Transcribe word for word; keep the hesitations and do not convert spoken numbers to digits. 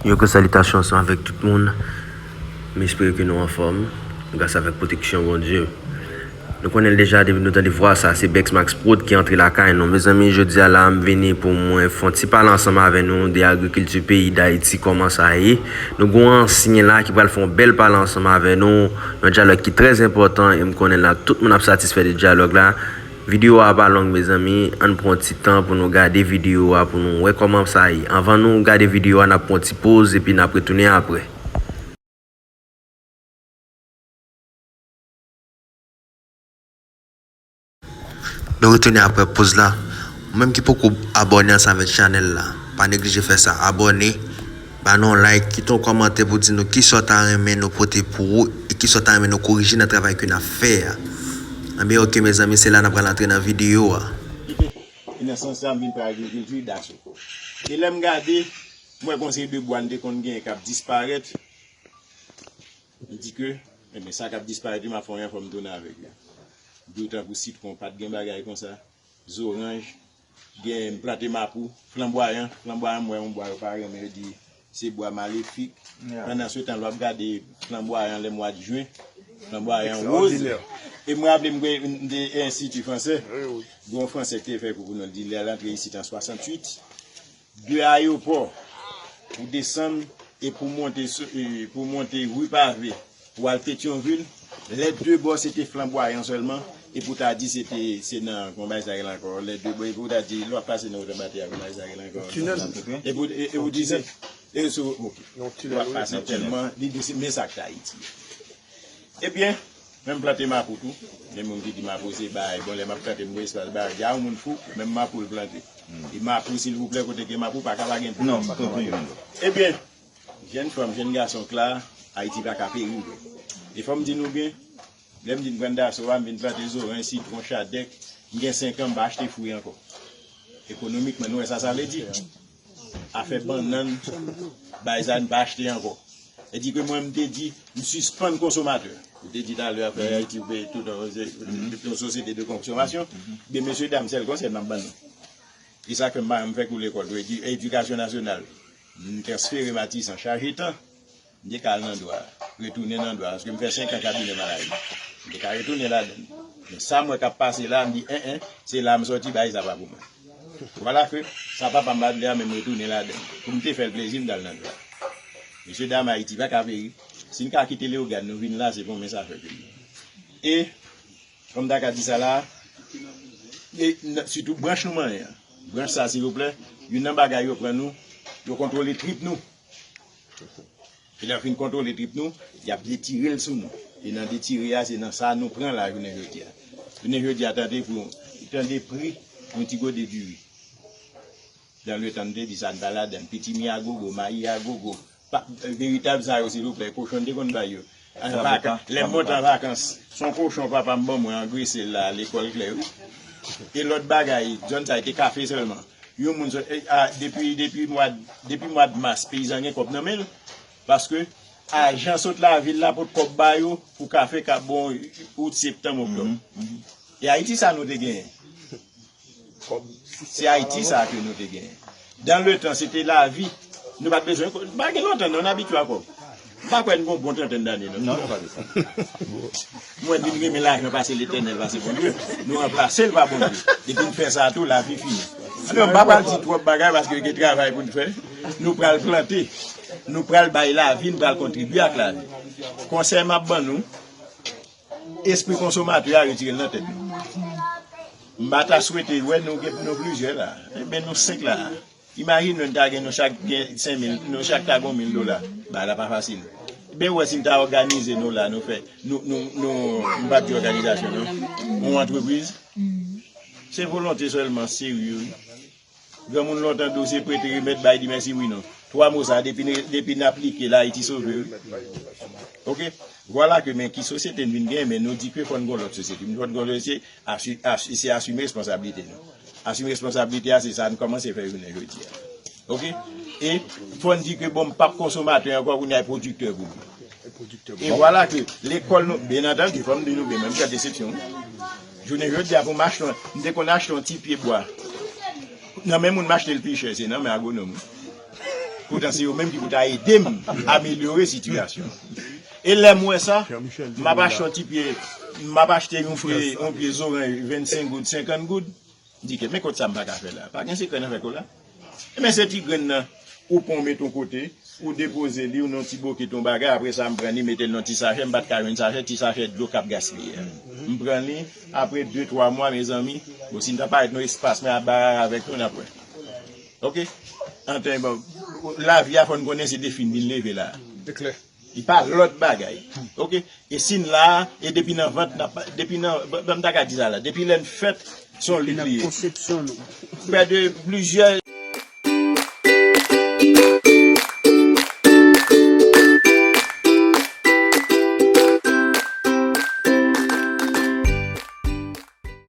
Yo ke salitasyon ansanm avèk tout moun. M espere ke nou anfòm, gras avèk pwoteksyon Bondye. Nou konnen l deja, depi nou tande vwa sa, se Bex Max Prod ki antre lakay nou. Mezanmi, jodi a la, m vini pou mwen fè yon ti pale ansanm avè nou de agrikilti peyi Dayiti, kòman sa ye. Nou gen yon ansyen la ki pral fè yon bèl pale ansanm avè nou, yon dyalòg ki trè enpòtan, e m konnen la, tout moun ap satisfè de dyalòg la. Videyo a pa long, mezanmi, ann pran yon ti tan pou nou gade videyo a, pou nou wè kòman sa ye. Anvan nou gade videyo a, n ap pran yon ti poz, epi n ap retounen apre. Nou retounen apre poz la. Ou menm ki poko abòne ansanm avèk chanèl la, pa neglije fè sa, abòne, ba nou yon like, kite yon kòmantè pou di nou kisa w ta renmen nou pote pou ou e kisa w ta renmen nou korije nan travay ke n ap fè a. Anben, oke, mezanmi, se la n ap pral antre nan videyo a. E nan sans sa, m vin fè agrikilti daso. E lè m gade, m wè gon seri de bwa n te konn genyen k ap disparèt. M di ke, enben, sa k ap disparèt yo, m ap fè yon efò m tounen avèk yo. Dlo tankou sitwon, pa t gen bagay konsa. Zoranj, gen, m plante mapou, flanbwayan. Flanbwayan, m wè yon bwa yo pa renmen, yo di se bwa malefik. Pandan se tan, lè w ap gade flanbwayan, lè mwa de jen, flanbwayan woz. E m raple m gen yon de enstiti fransè. Gen yon fransè ki te fè kou pou nou, li di lè l antre isit an swasanntuit, de ayewopò pou desann e pou monte, e pou monte ri pave pou al Petyonvil, lè de bò se te flanbwayan sèlman, e pou ta di se te, se nan, kòman bagay sa rele ankò, lè de bò, e pou ta di, lè w ap pase nan wout Anbatè a, kòman bagay sa rele ankò? Tinèl. E pou, e, e pou di se, e sou, ok. Lè w ap pase tèlman, li di se, men sa k t Ayiti. Ebyen, men m plante mapou tou. Gen moun ki di mapou se bay. Bon, lè m ap plante, m gen espas bay. Di a yon moun fou, menm mapou l plante. E mapou, silvouplè, kote gen mapou, pa ka pa gen dlo. Non, pa ka pa gen dlo. Ebyen, jèn fanm, jèn gason k la, Ayiti pa ka peri vre. E fò m di nou byen, lè m di m pran daso a, m vin plante zoranj, sitwon, chadèk, m gen senk an, m pa achte fwi ankò. Ekonomikman, nou wè sa sa vle di. Afè bannann, bay sa n pa achte ankò. E di ke mwen, m te di, m sispann konsomatè. Ou te di talè afè Ayiti, ou peye tout, se, tout yon sosyete de konsomasyon. Men mesye dam, sèl konsèy m ap ban nou. E sa fè m pa janm fè kou lekòl tou. Edi-, edikasyon nasyonal, m transfere Matisan, chaje tan. M te ka al nan dwa, retounen nan dwa, paske m fè senk an kabinè maladi. M te ka retounen ladan l. Men sa m wè k ap pase la, m di, en, en, se la m sòti, bagay sa pa pou mwen. Vwala ke sa papa m pa t vle a, men m retounen ladan l. Pou m te fè l plezi, m t al nan dwa. Mesye dam, Ayiti pa ka peri. Si n ka kite Leyogàn, nou vin la, se pou men sa fè ke nou. E, kòm m ta ka di sa la, e, n-, sitou branch nou manyen an. Branch sa, silvouplè, youn nan bagay yo pran nou, yo kontwole trip nou. E lè yo fin kontwole trip nou, y ap detire l sou nou. E nan detire a, se nan sa nou pran la jounen jodi a. Jounen jodi a, tande pou, tande pri yon ti gode diri. Dan le tan, m te di sa, n pa ladan. Pitimi a gogo, mayi a gogo. Pa, veritab sa yo, silvouplè, kochon n te konn bay yo. An vakans, lè m monte an vakans, se yon kochon papa m ban mwen, angrese l la, lekòl klè, wi. E lòt bagay, zòn sa yo te kafe sèlman. Yon moun sot, e, a, depi, depi mwa, depi mwa mas, peyizan gen kòb nan men l, paske ajan sot lavil la pot kòb ba yo pou kafe k ap bon out, septanm, oktòb. E Ayiti sa nou te genyen. Se Ayiti sa ke nou te genyen. Dan le tan, se te lavi. Nou pa t bezwen, pa gen lontan non, n abitye a kòb. M pa kwè n gen yon bon trantèn dane, non. Non, nou pa de sa. Mwen vin renmen lajan pase Letènèl, pase Bondye. Nou ranplase l pa Bondye. Depi n fè sa tou, lavi fini. Alò, m pa pral di twòp bagay paske gen travay pou n fè. Nou pral plante. Nou pral bay lavi, nou pral kontribye ak lavi. Konsèy m ap ban nou, espri konsomatè a, retire l nan tèt nou. M pa ta swete wè nou gen, nou plizyè la. Ebyen, nou senk la. Imajine w, n ta gen, nou chak gen senk mil, nou chak ta gen yon mil dola. Bagay la pa fasil. Ebyen, w wè si n ta òganize nou la, nou fè, nou, nou, nou, m p ap di òganizasyon, non. Yon antrepriz. Se volonte sèlman, serye, wi. Granmoun lontan di w se prete remèd, bay di mèsi wi non. Twa mo sa, depi, depi n aplike l, Ayiti sove wi. Oke? Vwala ke men ki sosyete n vin genyen, men nou di ke fò n gen yon lòt sosyete. Fò n gen yon lòt sosyete, asi-, asi-, se asime responsablite nou. Asime responsablite a, se sa n kòmanse fè jounen jodi a. Oke? E fò n di ke bon, m p ap konsomatè ankò, kounye a e pwodiktè pou mwen. E vwala ke lekòl nou, byen antandi, fò m di nou byen, men m fè desepsyon wi. Jounen jodi a pou m achte yon, m te konn achte yon ti pye bwa. Nan men moun m achte l pi chè, se nan men agwonòm wi. Poutan se yo menm ki pou ta ede m amelyore sitiyasyon. E lè m wè sa, m ap achte yon ti pye, m ap achte yon pye, yon pye zoranj vennsenk goud, senkant goud. M di ke, men kot sa m pa ka fè la. Pa gen sekrè nan fè kola. Men se ti grenn nan, ou pran w mete yon kote, ou depoze li, ou nan ti bokit yon bagay, apre sa m pran li, mete l nan ti sachè, m pa t ka jwenn sachè, ti sachè dlo k ap gaspiye a. M pran li, apre de, twa mwa, mezanmi, bon, si m ta parèt nan espas, mwen ap bagay avèk nou, n ap wè. Oke? Anten, bon, lavi a fò n konnen se defi n vin leve la. Se klè. Li pa lòt bagay. Oke? E si n la, e depi nan vant, n ap, depi nan, ban m ta ka di sa la, depi lè n fèt, se yon lit li ye. Konsepsyon nou. Prè de plizyè